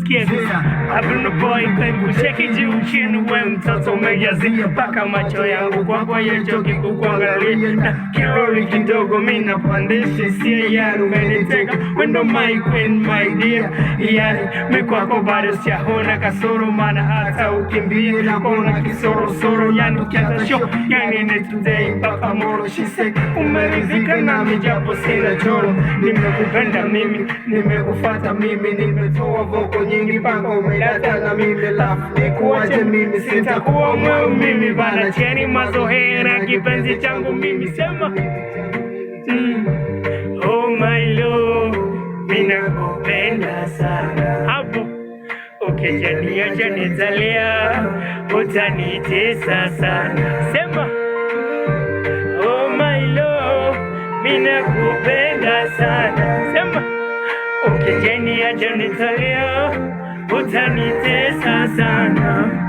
Sikia sasa, Abno boy kucheki juu chini, we mtoto umejazia mpaka macho yangu kwako yechoki kukuangalia, na kiroli kidogo mi napandisha hisia, yani umeniteka, wendo my queen, my dear, yani mi kwako bado sijaona kasoro, maana hata ukimbie nakuona kisorosoro, yani ukianza show, yani ni today mpaka moro. She say umeridhika nami japo sina choro, nimekupenda mimi, nimekufata mimi, nimetoa voko nyingi mpaka umedata na mimi, lafu nikuache mimi, sitakuwa mweu mimi bana, cheni mazohera kipenzi changu mimi, sema. Oh my love, minakupenda sana hapo ukijaniacha nitalia, utanitesa sana, sema. Oh my love, minakupenda sana, sema. Ukijaniacha nitalia, utanitesa sana.